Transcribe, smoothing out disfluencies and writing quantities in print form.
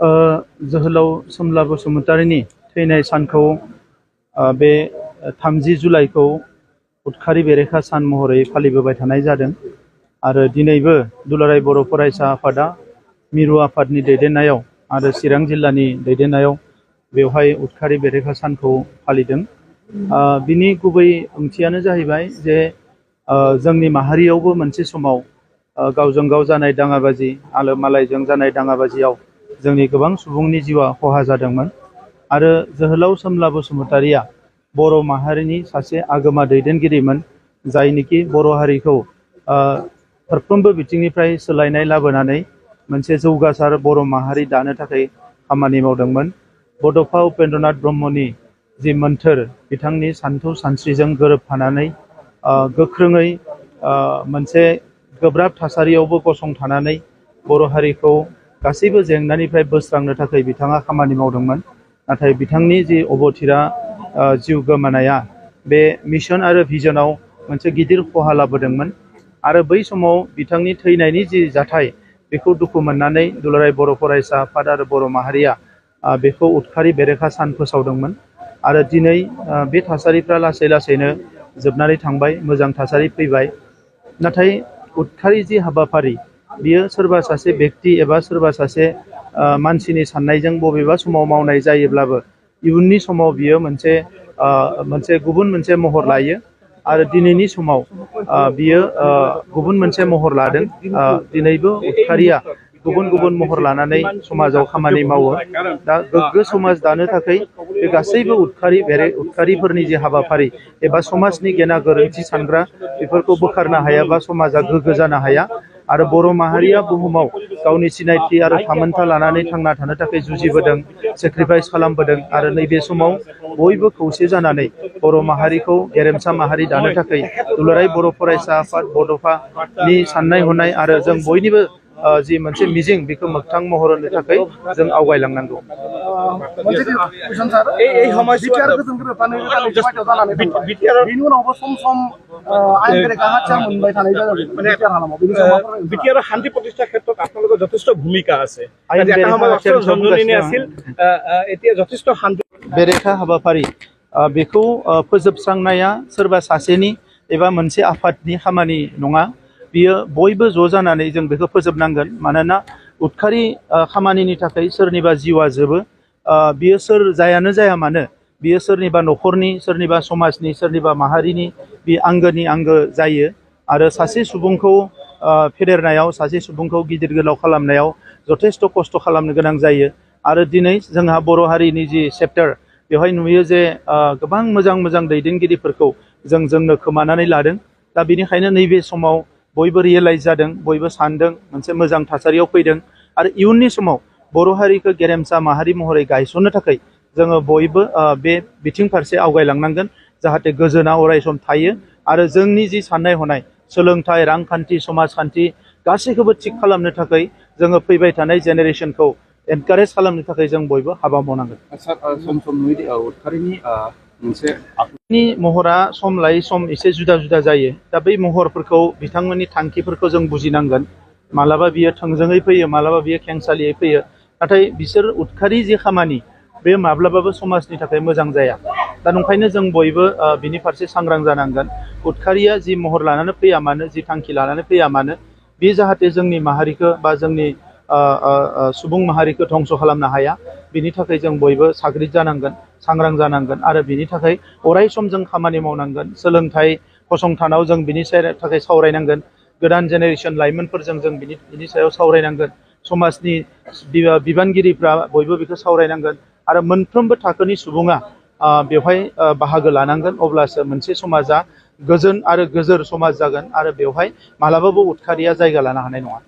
जोहोलाव सोमला बसुमतारीनि थैनाय सानखौ बे 30 जुलाइखौ उदखारि बेरेखा सान महरै फालिबोबाय थानाय जादों आरो दिनैबो दुलाराय बर' फरायसा आफादा मिरु आफादनि दैदेननायाव आरो चिरां जिल्लानि दैदेननायाव बेवहाय उदखारि बेरेखा सानखौ फालिदों। बिनि गुबै ओंथियानो जाहैबाय जे जोंनि माहारियावबो मोनसे समाव गावजों गाव जानाय दाङाबाजि आलो मालायजों जानाय दाङाबाजियाव जोंनि गोबां सुबुंनि जिउआ खहा जादोंमोन आरो जोहोलाव सोमला बसुमतारीया बर' माहारिनि सासे आगोमा दैदेनगिरिमोन, जायनिखि बर' हारिखौ फारफ्रोमबो बिथिंनिफ्राय सोलायनाय लाबोनानै मोनसे जौगासार बर' माहारि दानो थाखाय खामानि मावदोंमोन। बड'फा उपेन्द्रनाथ ब्रह्मनि जि मोन्थोर, बिथांनि सान्थौ सानस्रिजों गोरोबफानानै गोख्रोङै मोनसे गोब्राब थासारियावबो गसंथानानै बर' हारिखौ गासैबो जेंनानिफ्राय बोस्रांनो थाखाय बिथाङा खामानि मावदोंमोन। नाथाय बिथांनि जि अबथिरा जिउ गोमानाया बे मिशन आरो भिजनाव मोनसे गिदिर खहा लाबोदोंमोन आरो बै समाव बिथांनि थैनायनि जि जाथाय बेखौ दुखु मोननानै दुलाराय बर' फरायसा आफाद आरो बर' माहारिया बेखौ उदखारि बेरेखा सान फोसावदोंमोन आरो दिनै बे थासारिफ्रा लासै लासैनो जोबनानै थांबाय, मोजां थासारि फैबाय। नाथाय उदखारि जि हाबाफारि बियो सोरबा सासे व्यक्ति एबा सोरबा सासे मानसिनि साननायजों बबेबा समाव मावनाय जायोब्लाबो इयुननि समाव बियो मोनसे गुबुन मोनसे महर लायो आरो दिनैनि समाव बियो गुबुन मोनसे महर लादों। दिनैबो उदखारिया गुबुन गुबुन महर लानानै समाजाव खामानि मावो। दा गोग्गो समाज दानो थाखाय बे गासैबो उदखारिफोरनि जे हाबाफारि एबा समाजनि गेना गोरोन्थि सानग्रा बेफोरखौ बोखारनो हायाबा समाजा गोग्गो जानो हाया आरो बर' माहारिया बुहुमाव गावनि सिनायथि आरो थामोनथा लानानै थांना थानो थाखाय जुजिबोदों, सेक्रिफाइस खालामबोदों आरो नैबे समाव बयबो खौसे जानानै बर' माहारिखौ गेरेमसा माहारि दानो थाखाय दुलाराय बर' फरायसा आफाद बड'फानि साननाय हनाय आरो जों बयनिबो जि मोनसे मिजिं बेखौ मोगथां महर होनो थाखाय जों आवगायलांनांगौ। শান্তি প্ৰতিষ্ঠাৰ ক্ষেত্ৰত আপোনালোকৰ যথেষ্ট ভূমিকা আছে। बेरेखा हाबाफारि बेखौ फोजोबस्रांनाया सोरबा सासेनि एबा मोनसे आफादनि खामानि नङा, बियो बयबो ज' जानानै जों बेखौ फोजोबनांगोन। मानोना उदखारि खामानिनि थाखाय सोरनिबा जिउआ जोबो, बियो सोर जायानो जाया मानो, बियो सोरनिबा न'खरनि, सोरनिबा समाजनि, सोरनिबा माहारिनि बे आंगोनि आंगो जायो आरो सासे सुबुंखौ फेदेरनायाव, सासे सुबुंखौ गिदिर गोलाव खालामनायाव जथेस्थ' खस्थ' खालामनो गोनां जायो। आरो दिनै जोंहा बर' हारिनि जि चेप्टार बेवहाय नुयो जे गोबां मोजां मोजां दैदेनगिरिफोरखौ जोंनो खोमानानै लादों। दा बेनिखायनो नैबे समाव बयबो रियेलाइज जादों, बयबो सानदों, मोनसे मोजां थासारियाव फैदों आरो इयुननि समाव बर' हारिखौ गेरेमसा माहारि महरै गायसननो थाखाय जोङो बयबो बे बिथिं फारसे आवगायलांनांगोन, जाहाथे गोजोना अरायसम थायो आरो जोंनि जि साननाय हनाय, सोलोंथाइ, रांखान्थि, समाजखान्थि गासैखौबो थिग खालामनो थाखाय जोङो फैबाय थानाय जेनेरेसनखौ एनकारेज खालामनो थाखाय जों बयबो हाबा मावनांगोन। उदखारिनि महरा सम लायै सम एसे जुदा जुदा जायो। दा बै महरफोरखौ, बिथांमोननि थांखिफोरखौ जों बुजिनांगोन। मालाबा बियो थोंजोङै फैयो, मालाबा बियो खेंसालियै फैयो। नाथाय बिसोर उदखारि जि खामानि बे माब्लाबाबो समाजनि थाखाय मोजां जाया। दा नंखायनो जों बयबो बिनि फारसे सांग्रां जानांगोन। उदखारिया जि महर लानानै फैया मानो, जि थांखि लानानै फैया मानो, बे जाहाथे जोंनि माहारिखौ बा जोंनि सुबुं माहारिखौ धंस' खालामनो हाया, बिनि थाखाय जों बयबो साग्रिद जानांगोन, सांग्रां जानांगोन आरो बिनि थाखाय अराय सम जों खामानि मावनांगोन। सोलोंथाइ फसंथानाव जों बिनि थाखाय सावरायनांगोन, गोदान जेनेरेसन लाइमोनफोरजों जों बिनि सायाव सावरायनांगोन, समाजनि बिबानगिरिफ्रा बयबो बेखौ सावरायनांगोन आरो मोनफ्रोमबो थाखोनि सुबुङा बेवहाय बाहागो लानांगोन। अब्लासो मोनसे समाजा गोजोन आरो गोजोर समाज जागोन आरो बेवहाय मालाबाबो उदखारिया जायगा लानो हानाय नङा।